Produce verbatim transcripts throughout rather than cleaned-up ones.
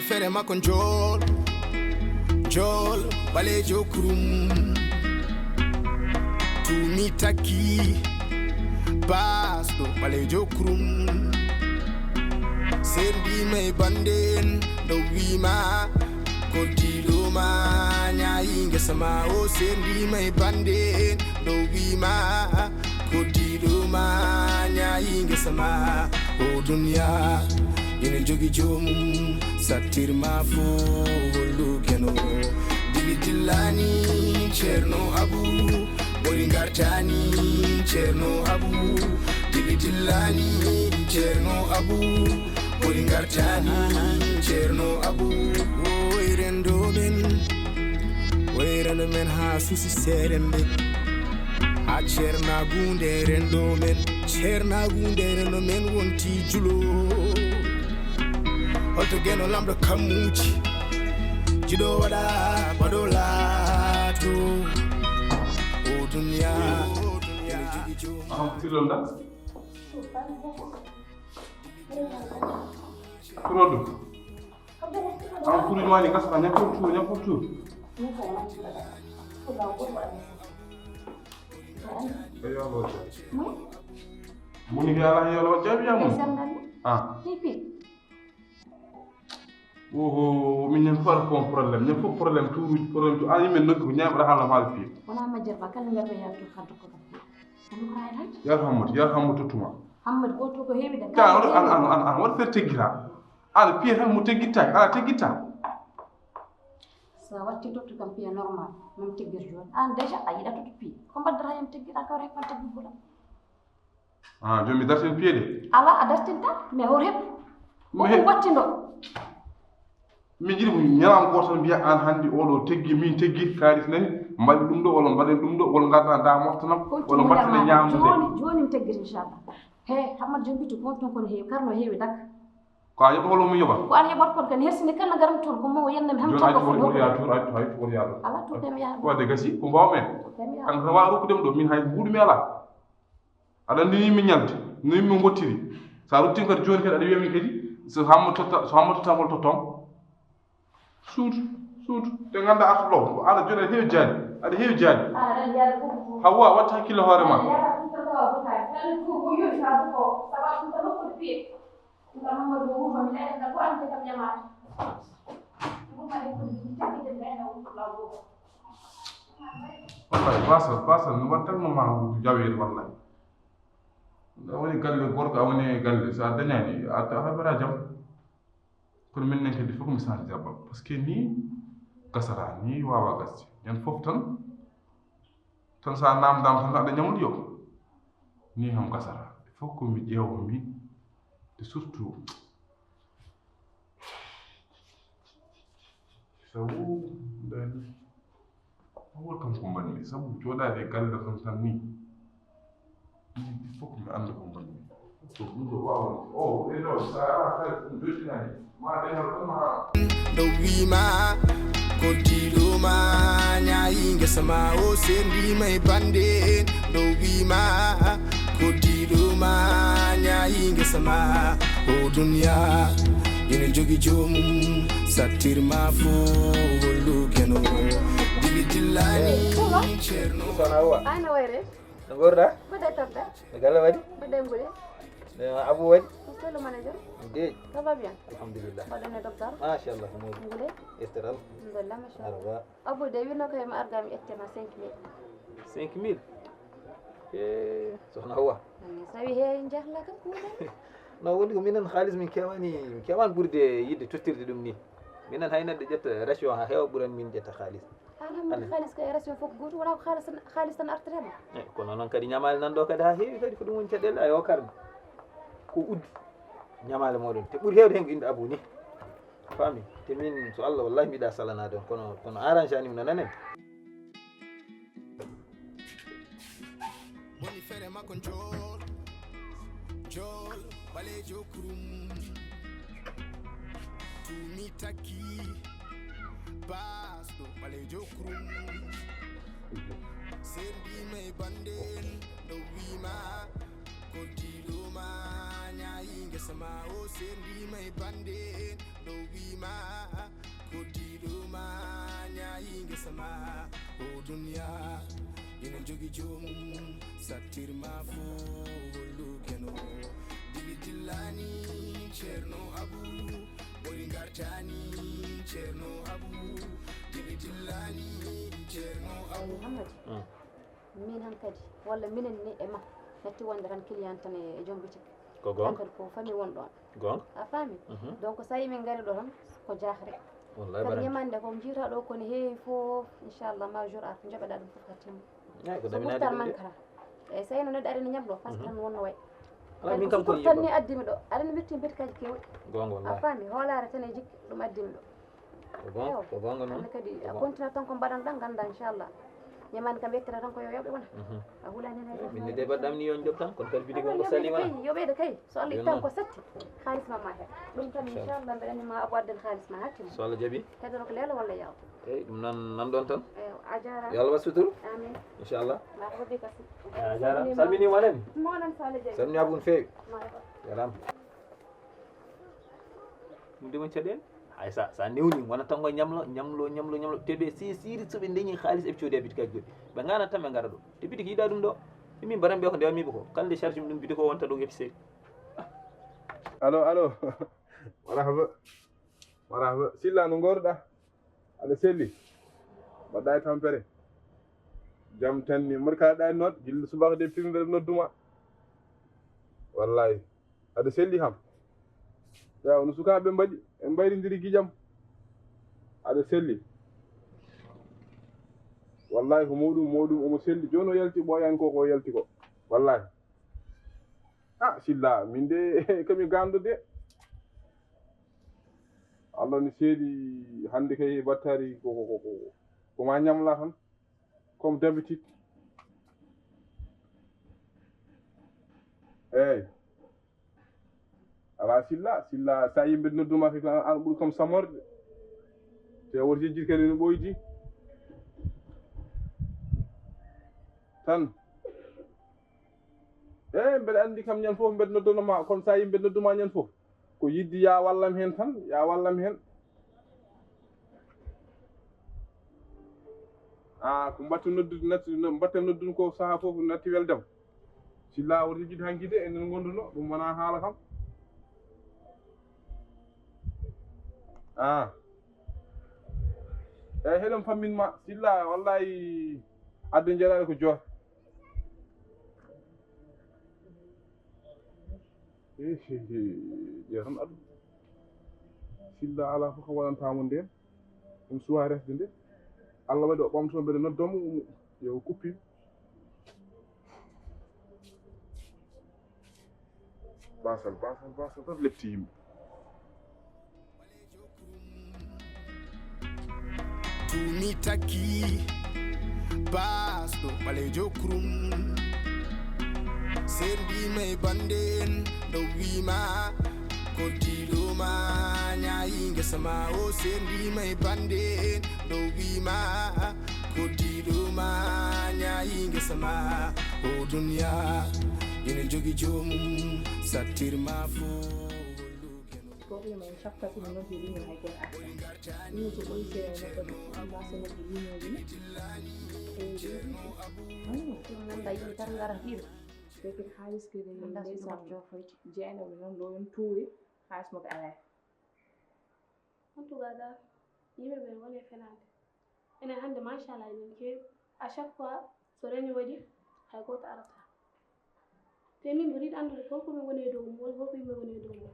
Fere makko njool, njool, ɓaleejo kurum. Tumi takki, baasɗo, ɓaleejo kurum. Sendima e bande en, ɗo wima, koddiɗo ma, ñaayi ngesa ma, o sendima e bande en, ɗo wima, koddiɗo ma, ñaayi ngesa ma. O duniya, ina jogi joomum, sattirma fo hollu keno. Dili dillani, Ceerno Abu, ɓuri ngartani, Ceerno Abu. Dili dillani, Ceerno Abu, ɓuri ngartani, Ceerno Abu. Oy rendo men, oy rendo men ha suusi seeremɓe. Ha ceernaagu nde renndo men, ceernaagu nde renndo men wonti julo. Holto geno lamɗo kammuuji, jiɗo waɗa baɗo laato. O duniya, ene jogi joom. Aham, pilol nda? Pilol ɗum. An kuruji ma ni gasata, ñappol tuur, ñappol tuur. Eyyo, Allah waɗi. Moni ke ala, yo Allah waɗi jaabi ya mun. Ah. Oho, min ñen fof ko problème, ñen fof problème, tuuruji problème, tu an yimɓe nokki ko ñaaɓata haala maɗa piye. Wona majjere ba kala ngarɓe ya to kaddo ko piye. Yarhammatu, yarhammatu tottuma. Hammad goto ko heewi de. Ka an an an an waɗi fer teggita. Ala piye tan mo teggittaaki, ala teggitta. So a watti tottu kam piye normal, min teggir jooni. An déjà a yiɗa tottu piye. Ko mbaddata hen teggita ka refa teggugula. Ah, jooni mi dartin piye de. Ala a dartinta, mais hor heɓ. Ko ɗum wattindo. Min jiɗi ko ñalawma gooto tan mbiya an hannde oɗo teggi min teggi kaalis nani mbaɗi ɗum ɗo walla mbaɗen ɗum ɗo walla ngarda da moftanam walla mbaɗtene ñaamde. Jooni jooni mi teggir inchallah. He Hammad Jombito ko on ton kono heewi karno heewi dak. Ko a yoɓa walla mo yoɓa? Ko an yoɓat kon kan hersini kala garan toon ko mo yennami han. Jooni ay tugol ya toon ay ay tugol ya ɗo. Ala to tem ya. Wadde gasi ko mbawmi en. Kan tan wawa rokkude mi ɗo min hay mbuɗu mi ala. Aɗa anndi ni min ñalde no yimɓe ngottiri. So a ruttin kadi jooni kadi aɗa wiya min kadi so hamma totta so hamma totta ngol totton. Suudu, suudu, te ngannda arta ɗo, aɗa jooɗi aɗa heewi jaali, aɗa heewi jaali. Hawwa, waɗ hakkille hoore ma. Wallahi, basal, basal, no waɗ tan no ma jaweede, wallahi. A woni galle gorko, a woni galle, so a dañaani, a heɓata jam. Kono minen kadi fof ko mi change jabbal parce que ni gasata ni wawa gasde ñande fof tan tan sa namdama tan aɗa ñamlude yo ni kam gasata fof ko mi ƴeewa min te surtout sabu dani Wol kam ko mbaɗmi sabu jooɗaade e galle tan tan ni il faut ko mi annda ko mbaɗmi so ɗum ɗo waawno o e ɗo so a ala kala ɗum joytinaani ma dañal ɗum ha ɗo wiima koddiɗo ma ñaayi ngesa ma o sendiima e bande ɗo wiima koddiɗo ma ñaayi ngesa ma o duniya ina jogi joomum sattirma fo hollu keno dili dillani ceerno. Soxna Awa. Ana wayre. No mboorɗa? Mbaɗɗa e tampere. E galle waɗi? Mbaɗɗa e mbuɗe. Abu waɗi? Solo mana jam. Deej. Ça va bien? Alhamdulillah. Mbaɗɗon e docteur? Machallah ko mawɗum. Mbuɗe? Esteral. Alhamdulillah machallah. Araba. Abu de wino ko mi arga mi ƴettema cinq mille. Cinq mille? E soxna Awa. Sawi he jahla kam kuuɗe. No woni ko minen haalis min kewani min kewani ɓurde yidde tottirde ɗum ni. Minen hay neɗɗo ƴetta ratio ha heewa ɓuran min ƴetta haalis. Alhamdulillah haalis ko e ratio fof ko gooto wona ko haalis tan haalis tan artirema. E kono noon kadi ñamaale nan ɗo kadi ha heewi kadi ko ɗum woni caɗele ayo karmi. Ko uddi ñamaale moɗon te ɓuri heewde hen ko inde Abu ni. Faami te min so Allah wallahi mbiɗa salanade on kono kono arrange ani mi nananen. Woni fere makko njool njool ɓaleejo kurum tumi takki basɗo ɓaleejo kurum sendima e bande en ɗo wima koddiɗo ma ñaayi ngesa ma o sendima e bande en Ɗo wima ko diɗo ma ñaayi ngesa ma. O duniya ina jogi joomum, sattir ma fo hollu keno. Dili dillani Ceerno Abu, mori ngartani Ceerno Abu. Dili dillani Ceerno Abu. Mouhammad, min han kadi walla minen ni e ma natti wonde tan client tan e joom boutique. Ko goonga. Tan kadi ko famille won ɗon. Goonga. A faami? Mhm. Donc so tawi min ngari ɗo tan ko jahre. Wallahi. Kadi barante. Ñamande ko jiita ɗo ko ne heewi fof, inchallah ma jour ar joɓeɗa ɗum fof ka timma. Ay, ko so ɗaminade ɓurtal ɗum de. Mankara. Eyyi, so tawi no neɗɗo ari no ñamlo, parce que tan wonno way. Ala, kadi min ko kam ko sutur tan ni addimi ɗo. Aɗa andi mi wirti mbirkaji kewɗi. Goonga, wallahi. A faami, hoolaare tan e jikki ɗum addimi ɗo. Ko goonga, ko goonga noon. Hannde kadi a continue tan ko mbaɗanɗa, ngannda inchallah. Ñamaande kam yettata tan ko yo yoɓe wona. Mhm. A hulani hen hay. Min de baɗɗam ni yo joɓ tan, kono kadi bidi gongo salima. Kay, yoɓede kay. So Allah ittan ko satti, haalis ma ma heɓ. Ɗum kam inchallah mbeɗa anndi ma abu adden haalis ma hattima. So Allah jaɓi. Kadi ko leelo walla yaw. Eyyi, ɗum nan, nan ɗon tan. Eyyi, a jaaraama. Yo Allah wasfitur. Amin. Inchallah. Ma ko bi kasi. A jaaraama. Salminima nani. Mo nan sala jabi. Salmini abun feewi. Ma ko. Jaaraama. Ɗum de woni caɗeele. Hay sa, sa newni, wona tan ko ñamlo, ñamlo, ñamlo, ñamlo. Te ɓe si, siri so ɓe ndeñi haalis eɓe coodi habitude goɗɗi. Ɓe ngana tan ɓe ngara ɗo. Te bidi ko yiɗa ɗum ɗo. E min mbaɗan ɓe ko ndewamiɓe ko. Kala nde charge mum ɗum bidi ko wonta ɗo eɓe seri. Allo, allo. Marahaba. Marahaba. Silla, no ngorɗa? Aɗa selli? Mbaɗɗa e tampere? Jam tan ni. Mbaɗa ka ɗa noot, gilla subaka de pimbe nodduma. Wallahi. Aɗa selli kam. Yaw, no sukaaɓe mbaɗi, en mbayrindiri gijam. Aɗa selli. Wallahi ko mawɗum, mawɗum omo selli. Jooni o yalti ɓooyan ko, ko o yalti ko. Wallahi. Ah, Silla, min de, komi ganndo de. Allah ni seedi hannde kay battari ko, ko, ko, ko, ko ma ñamla tan. Comme d'habitude. Eyyi. Ala Silla, Silla, sa yimɓe nodduma kadi an, an ɓuri kam samorde. Te woto jejjir kadi no ɓoydi. Tan. Eyyi, mbeɗa anndi kam ñande fof mbeɗa noddano ma, kono sa yimɓe nodduma ñande fof. Ko yidde ya wallam heen tan, ya wallam heen. Ah, ko mbatte noddude, natti, no, mbatte noddude ko saha fof natti weldam. Silla woto yiɗ hanki de, enen ngonduno, ɗum wona haala kam. Ah. Eyyi, heɗen fammin ma, Silla, wallahi, adde jeeɗaɗo ko joor. Ehe, ƴeew tan aduna. Silla ala fof ko waɗanta mo ndeen. Ɗum suwa resde nde. Allah waɗi o ɓamto mbeɗa nodda mo, yo o kuppi. Basal, basal, basal tan lepti yimɓe. Tumi takki basɗo ɓalejo kurum. Sendima e bande en ɗo wima ko diɗo ma ñaayi ngesa ma. O sendima e bande en ɗo wima ko diɗo ma ñaayi ngesa ma. O duniya ina jogi joomum sattir ma fo. Problème en chaque fois somi noddi réunion hay goto arta. Ɗum so ɓoyi se neɗɗo ɗum amba so noddi réunion ji ni. Ɗum nanda yimɓe tan ngara ɗiɗo. Te kadi haalis kadi ndeysaan jofoyte. Jeenaɓe noon ɗo en tuuri haalis mo ɓe alaa. En tout cas dal yimɓe ɓe woni e fenaande. Enen hannde machallah eɗen keewi. À chaque fois so réunion waɗi hay gooto arata. Te min mbiɗa yiɗi anndude holko min woni e dow mum, woni holko yimɓe woni e dow mum.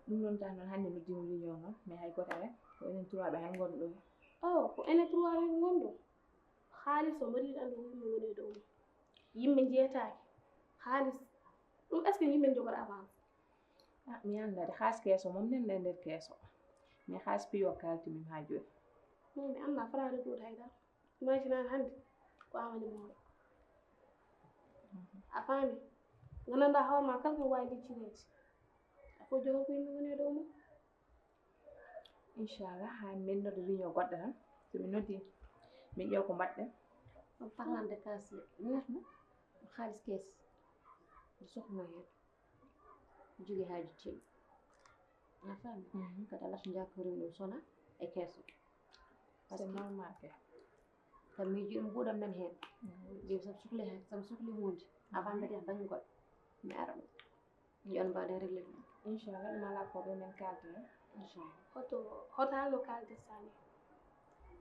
Ɗum noon tan noon hannde noddiimi réunion noon, mais hay gooto aray, ko enen trois ɓe tan ngon ɗo. Oh, ko enen trois ɓe ngon ɗo. Haalis o mbaɗi yiɗi anndude holko yimɓe woni e dow mum. Yimɓe njeetaaki. Haalis ɗum est-ce que yimɓe njogora avance? Ah, mi annda de, haalis keeso mom nen nder keeso. Mais haalis piyo kalti min haa jooni. Min mi annda faraade ɗuuɗa hay dara. Imagine an hannde ko an woni mawɗo. A faami? Nganndanɗaa hoore ma kala ko waawi liccineede. A fof jogoo ko yimɓe ngoni e dow mum. Inchallah, haa min nodda réunion goɗɗo tan. So mi noddi, min ƴeewa ko mbaɗɗen. On parlant de cash, neex na. Xaalis kees. Nde soxla heen. Jogii haaju teew. A faami? Mhm. Kadi alaa so njaakori ɗum sona e keeso. Par ce que normal ke. Kam miiji ɗum ɓuuɗam nan heen. Mhm. Ɗi sam sukli heen, sam sukli huunde. Avant mbiɗa yaha bannge goɗɗo. Mi ara ɗum. Yo Allah mbaɗa réglé ɗum. Inchallah, ɗum alaa problème, en kaldi heen. Inchallah. Hoto, hoto haalo kalde sani.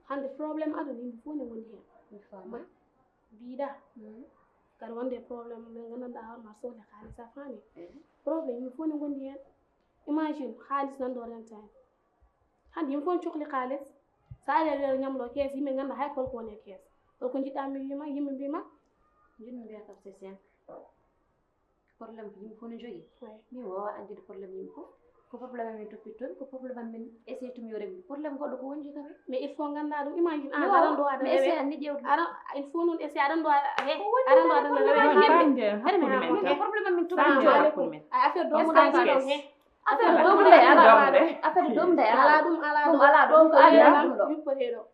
Hannde problème aduna yimɓe fof ne ngondi heen. Mi faama. Mbiɗa. Mhm. Kadi wonde problème mo nganndanɗaa hoore ma sohli haalis a faami. Mhm. Problème yimɓe fof ne ngondi heen. Imagine haalis nan ɗo renta heen. Hannde yimɓe fof ne cohli haalis. So a ari a wiyata ñamlo kees, yimɓe ngannda hay holko woni e kees. Holko njiɗɗa mi wima, yimɓe mbima. Njiɗmi mbiya kam c'est simple. Problème ko yimɓe fof ne njogii. Oui. Min mi waawaa anndude problème yimɓe fof. Ko problème amin toppitton, ko problème amin essaye tumi yo réglé. Problème goɗɗo ko wonji kam. Mais il faut ngannda ɗum, imagine an aɗan ɗo aɗa mais essaye anni ƴeewde. Aɗan, il faut noon essaye aɗan ɗo aɗa he. Aɗan ɗo aɗa rewe. Bande, hakkunde men tan. Problème amin toppitton. Bande, hakkunde men. Affaire ɗo mo ɗaɗi ɗo he. Affaire ɗum ɗe alaa ɗum. Affaire ɗum ɗe alaa ɗum, alaa ɗum, alaa ɗum. Ɗum ko alaa ɗum, ɗum ko alaa ɗum ɗo.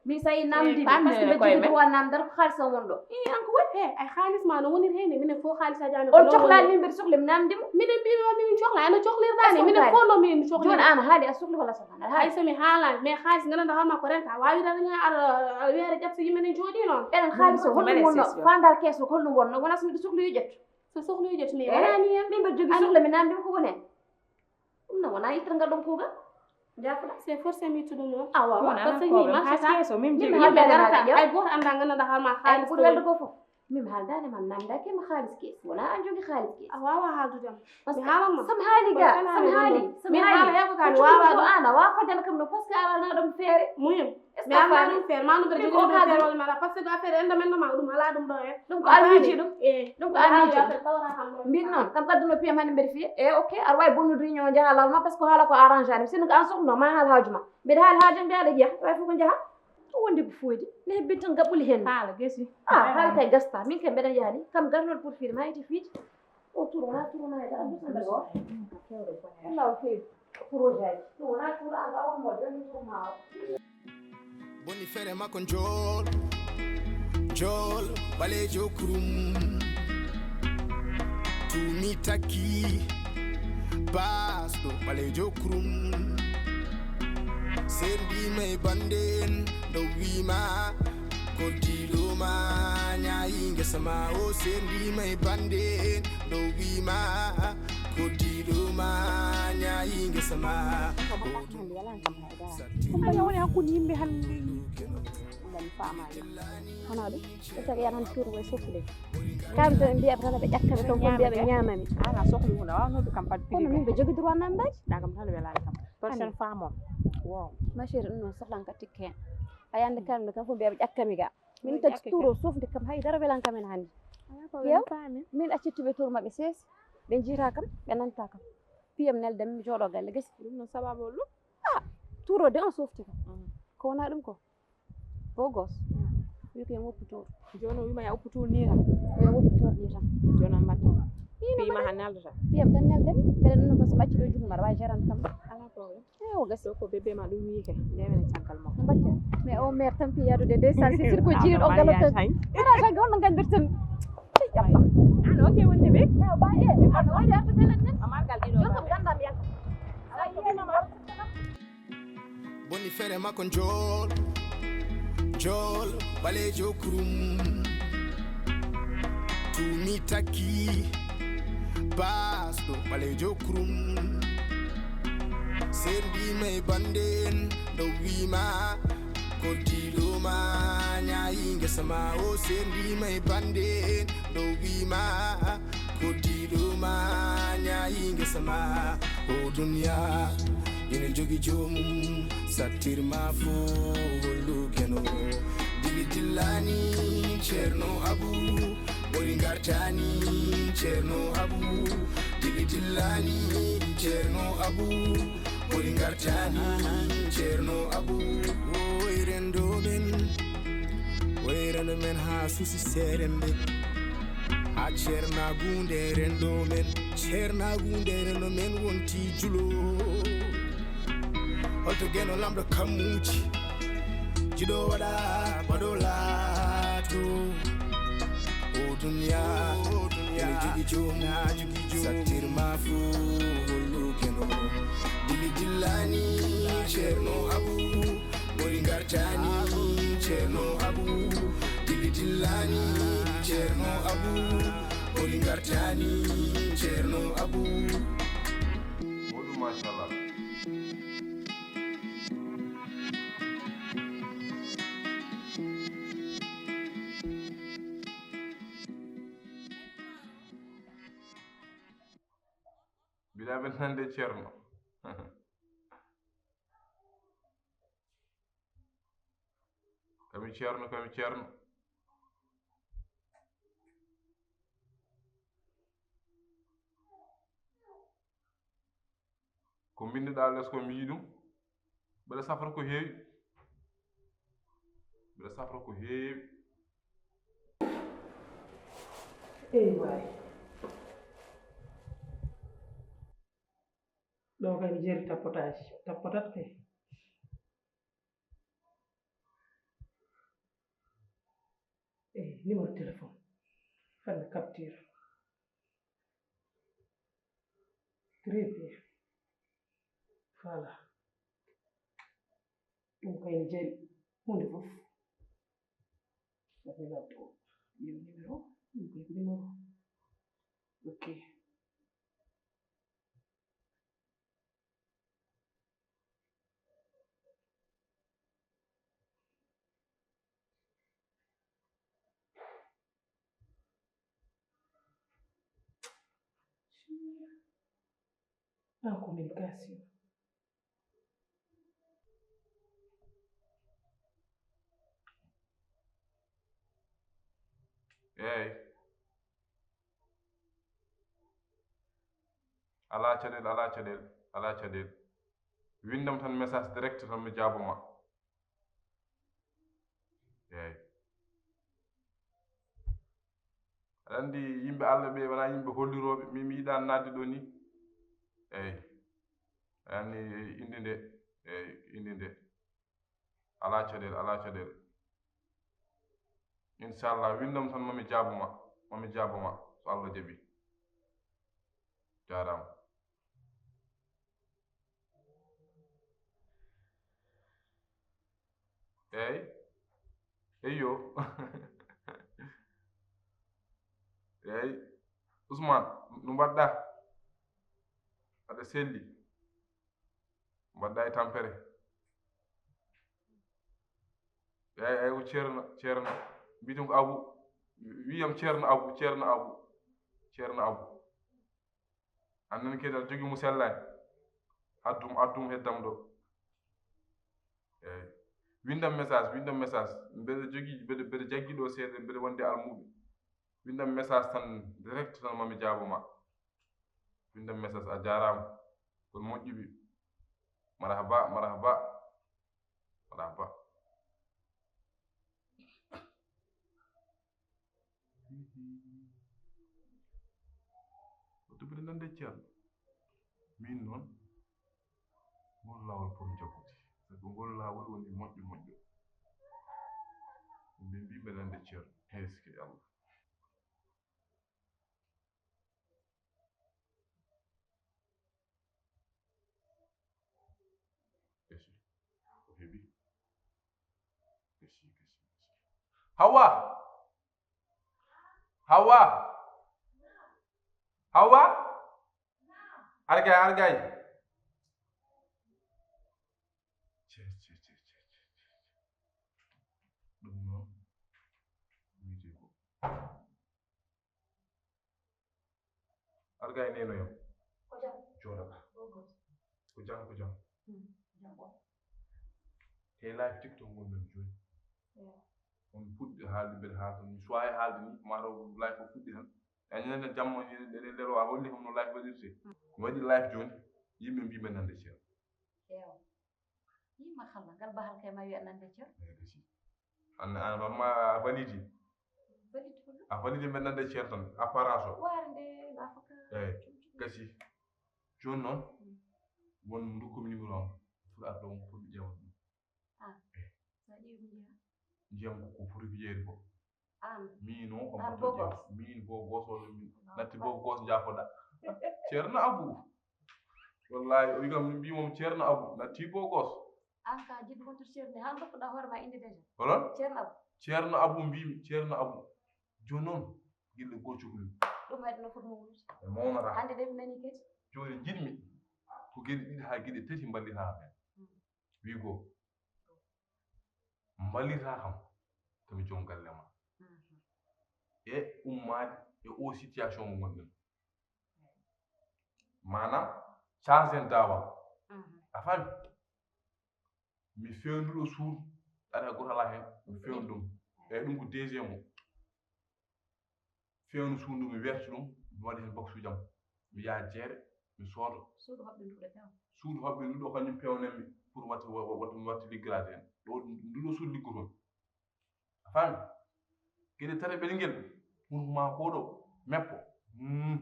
Min so yi namdi, parce que ɓe jogi droit namdar ko haalis on won ɗo. I an ko waɗi he, ay haalis ma no wonir he ne, minen fof haalis a jaami. On cohlani min mbiɗa sohli mi namdi mo. Minen mbiimi on min cohla, ano cohlirɗa ne, minen fof no min cohli. Jooni an haali a sohli walla sohlani? Hay so mi haalani, mais haalis nganndanɗaa hoore ma ko renta, a waawi tan ña aɗa aɗa wiyaade ƴetta yimɓe ne jooɗi noon. Eɗen haalis o holɗum wonno, faandaar kees o holɗum wonno, wona so miɗo sohli yo ƴettu. So sohli yo ƴettu, mais wonani hen. Min mbiɗa jogi sohla mi namdi mo ko woni hen. Ɗum noon wonaa ittangal ɗum kuugal. Jaafuɗa. C'est forcé mi ittu ɗum noon. Awa, awa. Parce que ni marché ta, yimɓe ngarata, ay gooto anndaa nganndanɗaa hoore ma haalis ɓuri welde ko fof. Min mi haaldaani ma, mi namdaaki ma haalis kees. Wonaa aan jogi haalis kees. A waawaa haaldude am. Parce que sam haali ga, sam haali, sam haali. Min haala heɓo ka mi waawaa ɗum. Aan a waawaa fajana kam no, parce que a alaa ɗum feere. Muhim. Mi alaa ɗum feere, ma ɗum mbeɗa jogii ɗum feere walla mi alaa, parce que affaire enda men no ma ɗum alaa ɗum ɗo he. Ɗum ko almiiji ɗum. Eh, ɗum ko almiiji ɗum. Mbin noon, kam adduno piyam hannde mbeɗa fiya. Eh, ok, aɗa waawi bonnude réunion njaha laawol ma, parce que haala ko arrange ani. Sinno ko aan sohluno, ma haal haaju ma. Mbeɗa haali haaju am, mbiyaɗa jeeya, wawi fof ko njaha. Ɗum wonde ko foodi. Ne hebbin tan gaɓɓuli hen. Haala gasi. Ah, haala kay gasta. Min kay mbeɗa yaha ni. Kam garnol pour fiide ma iti fiide. O tour wona tour ma e dara. Ɗum ko kewɗo bone. Wallah o fewi. Projet aji. Ɗum wona tour an ga on mo ɗon tour ma o. Boni fere makko njool. Njool ɓaleejo kurum. Tumi takki. Baasɗo ɓaleejo kurum. Sendima e bande en ɗo wima. Koddiɗo ma ñaayi ngesa ma o. Sendima e bande en ɗo wima. Koddiɗo ma ñaayi ngesa ma. Ɗum kam woni hakkunde yimɓe hannde. Ngam mi faamaani. Honaa ɗum? Ɓe tawi yan han cuuɗi way sokkude. Kam to ɓe mbiya ɓe tan ɓe ƴakka ɓe toon, ko mbiya ɓe ñaamami. An a sohli hunde, a waawno ɗum kam fad kono min ɓe jogi droit namdaji. Ɗa kam tan welaani kam. Prochaine fois moom. Wo. Ma chérie, ɗum noon sohlan ka tikke hen. A yande kam kam fof mbiya ɓe ƴakkami ga. Min tagi tuuro sofde kam hay dara welan kam hen hannde. Yew, min accittuɓe tour maɓɓe seesi. Ɓe jiita kam, ɓe nanta kam. Piyam nelda mi jooɗo galle gasi. Ɗum noon sababu ɗum. Ah, tuuro de on softi kam. Ko wona ɗum ko. Beau gosse. Wi ko yo woppu tour. Jooni o wima ya woppu tour ni tan. Ko yo woppu tour ni tan. Jooni on mbatta. Piyma han neldata. Piyam tan neldami. Mbeɗa ɗum ko so macci ɗo junngo mbaɗa wawi gérant kam. Ala problème. Ewo gasi. So ko bébé ma ɗum wi ke. Ndewene caggal makko. No mbatten. Mais o maire tan piya yadude ndeysaan si sirko jiiri ɗo galo tan. Ara tan ko honno gandirten. Cey Allah. Ano ke wonde ɓe? Ewo ba e. Ano wari artude lan tan. Amargal ɗiɗo. Jokkam gandam yakko. Ala ko bébé ma. Boni fere makko njool. Njool ɓaleejo kurum. Tumi takki. Baasɗo ɓaleejo kurum. Sendima e bande en ɗo wima. Koddiɗo ma ñaayi ngesa ma o. Sendima e bande en ɗo wima. Koddiɗo ma ñaayi ngesa ma. O duniya ina jogi joomum. Sattir ma fo hollu keno. Dili dillani Ceerno Abu. Ɓuri ngartani Ceerno Abu. Dili dillani Ceerno Abu. Ɓuri ngartani Ceerno Abu. Oy rendo men. Oy rendo men ha susi serembe. Ha ceernagunde rendo men. Ceernagunde rendo men wonti julo. Holto geno lamɗo kammuji. Jiɗo waɗa baɗo laato. O duniya, o duniya. Ene jogi joom, na jogi joom. Sattir ma fo hollu geno. Dili dilla Ceerno Abu, mori ngartani, Ceerno Abu, dili dillani, Ceerno Abu, mori ngartani, Ceerno Abu. Modu, machallah. Bila ɓe nande Ceerno. Kami Ceerno, kami Ceerno. Ko mbinnduɗaa les ko mi yiɗum. Mbeɗa safra ko heewi. Mbeɗa safra ko heewi. Ey waay. Ɗo kay mi jeeri tappotaaji. Tappotat kay. Eh, numéro téléphone. Fan capture. Très bien. Voilà. Ɗum kay ne jari huunde fof. Appel ɗo. Yo numéro. Ɗum kay numéro. Ok. En communication. Eey. Alaa caɗeele, alaa caɗeele, alaa caɗeele. Winndam tan message direct tan mi jaabo ma. Eey. Aɗa anndi yimɓe Allah ɓe wonaa yimɓe hollirooɓe, min mi yiɗaa naatde ɗo ni. Eey. Aɗa anndi inde nde, eey, inde nde. Alaa caɗeele, alaa caɗeele. Inchallah, winndam tan mami jaabo ma, mami jaabo ma, so Allah jaɓi. Jaaraama. Eey. Eyyo. Eey. Ousmane, no mbaɗɗaa? Aɗa selli? Mbaɗɗaa e tampere? Eey, eey, ko Ceerno, Ceerno. Mbiɗum ko Abu. Wiyam Ceerno Abu, Ceerno Abu. Ceerno Abu. Aan nani kadi aɗa jogii mo sellaani. Addum, addum heddam ɗo. Eey. Winndam message, winndam message. Mbeɗa jogii, mbeɗa, mbeɗa jaggi ɗo seeɗa, mbeɗa wondi almuuɓe. Winndam message tan direct tan mami jaabo ma. Winndam message, a jaaraama. Kon moƴƴuɓe. Marhaba, marhaba. Marhaba. Ko tubide nande Ceerno. Min noon, ngol laawol pour jaggude. Sabu ngol laawol woni moƴƴo moƴƴo. Ɓe mbii mbeɗa nande Ceerno. Heeske Allah. Gasi. O heɓi. Gasi, gasi, gasi. Hawa! Hawa! Hawa! Argay, argay. Ce, ce, ce, ce, ce, ce. Ɗum noon wiyetee ko. Argay nenoyam. Ko jam. Jooɗoɗaa. Ko jam, ko jam. Hmm, jam on. Te live TikTok ngon non jooni. Eyo. On puɗɗi haalde mbeɗa haalta. Mi suwaa e haalde ni, maa taw live o fuɗɗi tan. A ñande jamma ni, ɗeɗe lero a holli kam no live waɗirte. Hmm. Mi waɗi live jooni, yimɓe mbii mbeɗa nande Ceerno. Eyo. Yii, machallah, ngal bahal kay ma wiya nande Ceerno. Eyi, gasi. An, an, an ma a validi. Validi ko ɗum? A validi mbeɗa nande Ceerno tan, apparence o. Waare nde, lafaka. Eyi, gasi. Jooni noon, mm, won ndokkumi numéro am. Pour arɗo on, pour mi ƴeewa ɗum. Ah, eyi. Sa ƴeewi ko njiyaa? Njiyam ko, ko foti ko yeeyde ko. An. Min o, ko an moƴƴo bogos. Min bogos o, min natti bogos njaafoɗa. Ceerno Abu. Wallahi, o wi kam, min mbii mom Ceerno Abu, natti bogos. An ka jiɗɗo wontude ceerno, han dokkuɗa hoore ma inde déjà. Onon? Ceerno Abu. Ceerno Abu mbimi, Ceerno Abu. Jooni noon, gille goo cokli. Ɗum waɗi no foti mawnude. E mawnata. Hannde de mi nani kadi. Jooni jiɗmi ko geɗe ɗiɗi haa geɗe tati mballita ɓen. Mm. Wi goo. Mballita kam, ko mi joom galle ma. Mhm. E ummaade e o situation mo ngonɗen. Maanaam, change en daawal. Mhm. A faami? Mi fewnduɗo suudu, ɗaɗa goto alaa heen, mi fewndo ɗum. Eeyi, ɗum ko deuxième o. Fewndo suudu ndu, mi werta ɗum, mi waɗa heen baksuuji am. Mi yaha jeere, mi sooda. Suudu hoɓɓe ndu ɗo pew. Suudu hoɓɓe ndu ɗo, kañum pewnanmi pour watta, wa-, wa-, watta, mi watta liggoraaji heen. Ɗo, ndu ɗo suudu liggotoon. A faami? Geɗe tati ɓe ngel, hunduko maa ko ɗo, meppo. Hmm.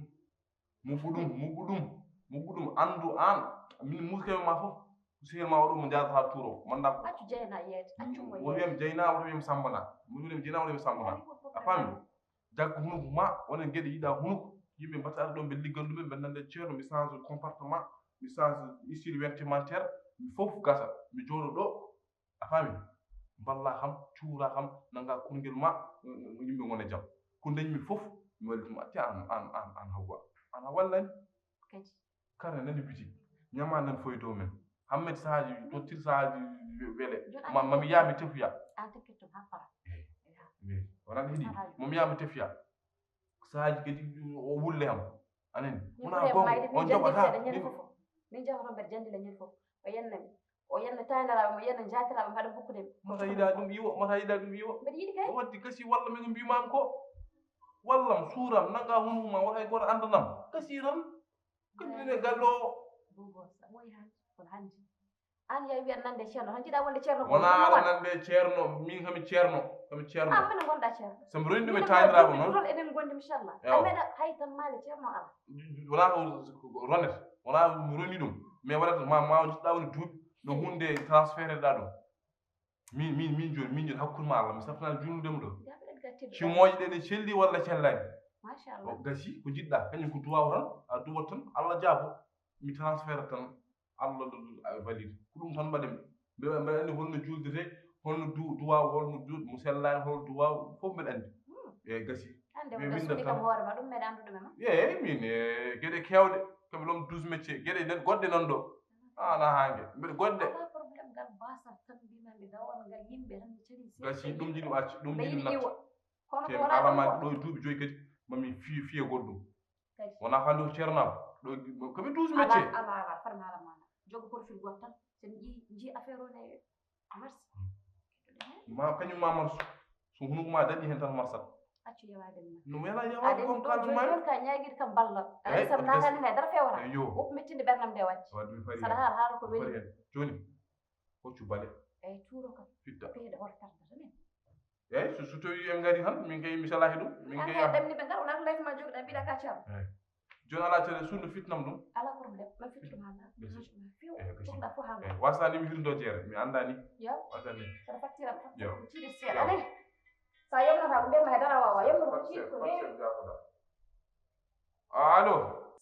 Muɓɓu ɗum, muɓɓu ɗum, muɓɓu ɗum, anndu aan, min muskeme ma fof, ko sehil ma oɗo mo njaadata tuuro, manda ko. Accu Jeyna yeede, accu mo yeede. Woto wiyam Jeyna, woto wiyam Samba na. Woto wiyam Jeyna, woto wiyam Samba na. A faami? Jaggu hunuko ma, wonen geɗe yiɗa hunuko, yimɓe mbatta ɗon ɓe liggan ɗumen, ɓe nande ceerno, mi change comportement, mi change style vestimentaire, mi fof gasa, mi jooɗo ɗo, a faami? Mballa kam, cuura kam, nanga kurngel ma, yimɓe ngona jam. Ko dañmi fof, mi wallituma. Te an, an, an, an Hawwa. An a wallani? Kadi. Kara nani bitik. Ñama nan foy dow men. Hammed sahaaji, tottir sahaaji we-, wele. Jooni an ma, ma mi yaa mi tefuya. An tekkitto happara. Eey. Eey. Wona ko hiɗi. Sahaaji. Ma mi yaa mi tefuya. Sahaaji kadi o wulle am. Anen. Wona gonga. On joɓata. Min janndirte ñande fof. Min jahata mbeɗa janndina ñande fof. O yennami. O yenna taynaraaɓe mo, yenna njaatiraaɓe, mbaɗa bukkude mi. Mata yiɗa ɗum iwo, mata yiɗa ɗum iwo. Mbeɗa yiɗi kay. O waddi gasi walla min ko mbimami ko. Wallam, suuram, nanga hunuma, wona e goto andanam. Gasi tan. Kadi minen e galle o. Bobo, sa ɓooyi hannde, kono hannde. An yawi wiyat nande ceerno, tan jiɗa wonde ceerno ko. Wona aɗa nande ceerno, min kami ceerno, kami ceerno. An minen gonda ceerno. So mi roni ɗum e tayniraaɓe noon. Rol eɗen gondi, inchallah. Ewa. A meɗa hay tan maale ceerno ala. Wona ko ronet, wona mi roni ɗum. Mais waɗata ma, ma jiɗɗa woni duuɓi, no hunde transféré ɗa ɗum. Min, min, min joni, min joni hakkunde ma Allah, mi safnani julnude mo ɗo. Cimooje ɗe ne celli walla cellani? Machallah. O gasi, ko jiɗɗa, kañum ko duwaw tan, a duwat tan, Allah jaabo. Mi transféré tan, Allah ɗo ɗum a valide. Ko ɗum tan mbaɗen. Mbeɗa, mbeɗa anndi holno juldete, holno du-, duwaw, holno du-, mo sellani, holno duwaw, fof mbeɗa anndi. Hmm. E gasi. Hannde mi on winda suuɗi tan kam hoore ma, ɗum meɗa anndude ma. Eeyi, min, e geɗe keewɗe, kam lom douze métier, geɗe nden goɗɗe nan ɗo. Ala haange, mbeɗa goɗɗe. Ala problème, ngal basal tan mbima mi dawan ngal yimɓe tan mi cari. Gasi, ɗum jiɗi acci, ɗum jiɗi natti. Kono ko wona alama ɗo e duuɓi joyi kadi, mami fi-, fiye goɗɗum. Kadi. Wona ko hannde ko ceernaaɓe. Ɗo, ko mi douze métier. Ala, ala, ala, fadma ala mana. Jogo profil goto tan. So mi ƴii, ƴii affaire o ne marche. Ma kañum ma marche. So hunuko ma daɗi heen tan marsat. Accu yewaade ma. No wela yewaade. Aɗen ɗo jooni ka ñaagiiɗo kam ballal. Aɗa sam naatani hay dara fewata. Eyo. Wop mettinde ɓernam nde watti. Wadde mi fari. Saɗa haala haala ko weli. Jooni. Hoccu bale. Eyi, tuuro kam. Fitta. Peeɗe hol tardata min. Eyi, so, so tawi en ngari tan, min kay mi salaki ɗum. Min kay an kay ɗamni ɓe ngar, wona ko life ma jogiɗa, mbiɗa ka ceerno. Eyi. Jooni ala cere suudu fitnam ɗum. Ala problème, ma fittu ma na. Few, eyi, jogiɗa fof ha. Eyi, wasani mi hirdo jeere, mi andani. Yo. Wasani. Saɗa facture am, facture ko ciide seeɗa. Yo. Sa yomnata ko mbiyatma he dara wawa, yomno ko ciide ko heewi. Allo.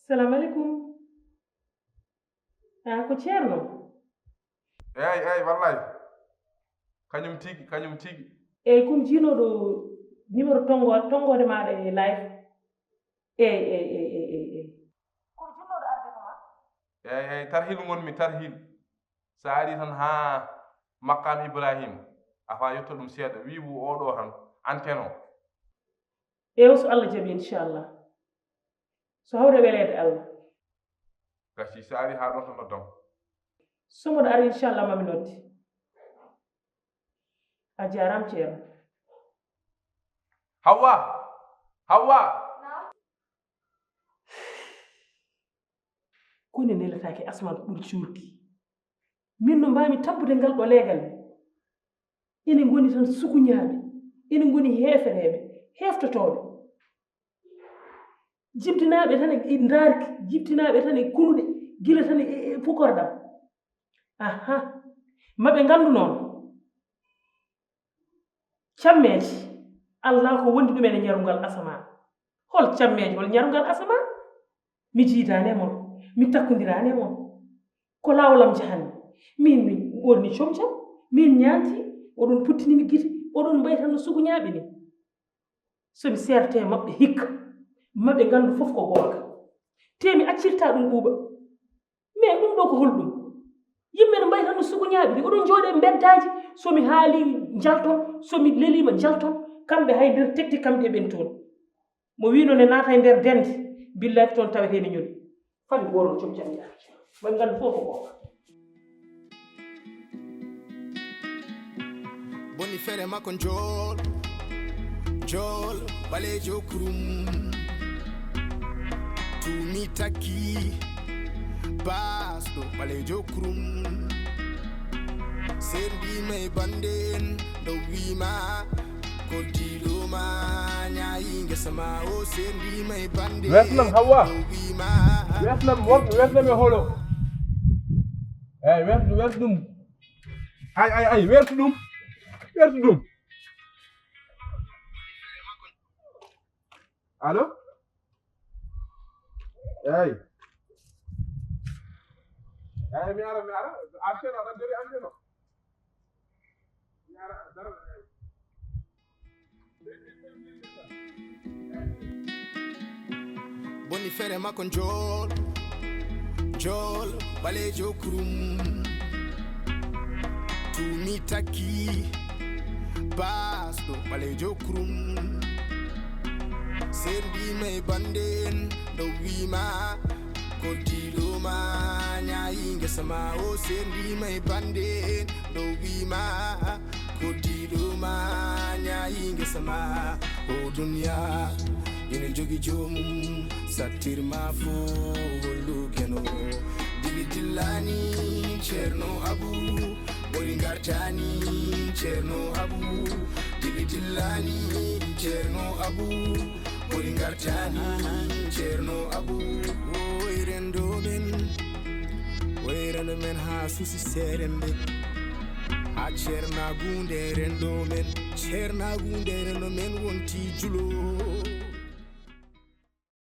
Salamu aleykum. Ah, ko ceerno? Eey, eey, wallay. Kañum tigi, kañum tigi. Eey, ko mi jiinooɗo numéro tonngo-, tonngoode maaɗa e live. Eey, eey, eey, eey, eey, eey. Ko mi jinnooɗo arde ko ma? Eey, eey, tarhil ngonmi, tarhil. So a ari tan haa Makkaam Ibrahim, a faa yetto ɗum seeɗa, wiiwu oo ɗoo tan, antenne o. Eewa, so Allah jaɓi, inchallah. So hawre weleede Allah. Gasi, so ari haa ɗon tan noddam. So mboɗo ari, inchallah, mami noddi. A jaaraama, ceerno. Hawwa! Hawwa! Naam. Koni nelataake asmaan ko ɓuri cuurki. Min no mbaami tampude ngal ɗo leegal mi. Ene ngoni tan sukuñaaɓe, ene ngoni heefereeɓe, heeftotooɓe. Jibtinaaɓe tan e, e ndaarki, jibtinaaɓe tan e kunuɗe, gila tan e, e, e pukorɗam. Aha, maɓe nganndu noon. Cammeeje, Allah ko wondi ɗumen e ñarungal asamaan. Hol cammeeje, hol ñarungal asamaan? Mi jiidaani e mon, mi takkondiraani e mon. Ko laawol am njahanmi. Min, min, Wonni comcam, min ñaanti, oɗon puttini mi gite, oɗon mbayta no suguñaaɓe ni. So mi seerte maɓɓe hikka, maɓe nganndu fof ko goonga. Te mi accirta ɗum ɓuuɓa. Mais ɗum ɗo ko holɗum? Yimɓe no mbayta no suguñaaɓe ni, oɗon njooɗe e mbeddaaji, so mi haali njalton, so mi leliima njalton, kamɓe hay nder tekti kamɓe ɓen toon. Mo wiino ne naata e nder dende, billahi ko toon tawetee ne ñoli. Fami gooro no comcam yaha. Ɓe nganndu fof ko goonga. Boni fere makko njool njool ɓaleejo kurum. Tuumi takki baasɗo ɓaleejo kurum. Sendiima e bande en ɗo wiima koddiɗo ma ñaayi ngesa ma o sendiima e bande. Wesnam Hawa. Wesnam worɓe wesnam e holo. Eyyi wes wes ɗum. Ay ay ay wertu ɗum. Wertu ɗum. Allo. Eyyi. Eyyi mi ara mi ara. Artel aɗa dori anteno. Boni fere makko njool njool ɓaleejo kurum. Tuumi takki baasɗo ɓaleejo kurum. Sendiima e bande en ɗo wiima koddiɗo ma ñaayi ngesa ma o sendiima e bande en ɗo wiima koddiɗo ma ñaayi ngesa ma. O duniya ina jogi joomum sattir ma fo hollu keno. Dili dillani ceerno abu ɓuri ngartani ceerno abu. Dili dillani ceerno abu ɓuri ngartani ceerno abu. Oy rendo men oy rendo men ha susi serembe. Ha ceernagu nde rendo men ceernagu nde rendo men wonti julo.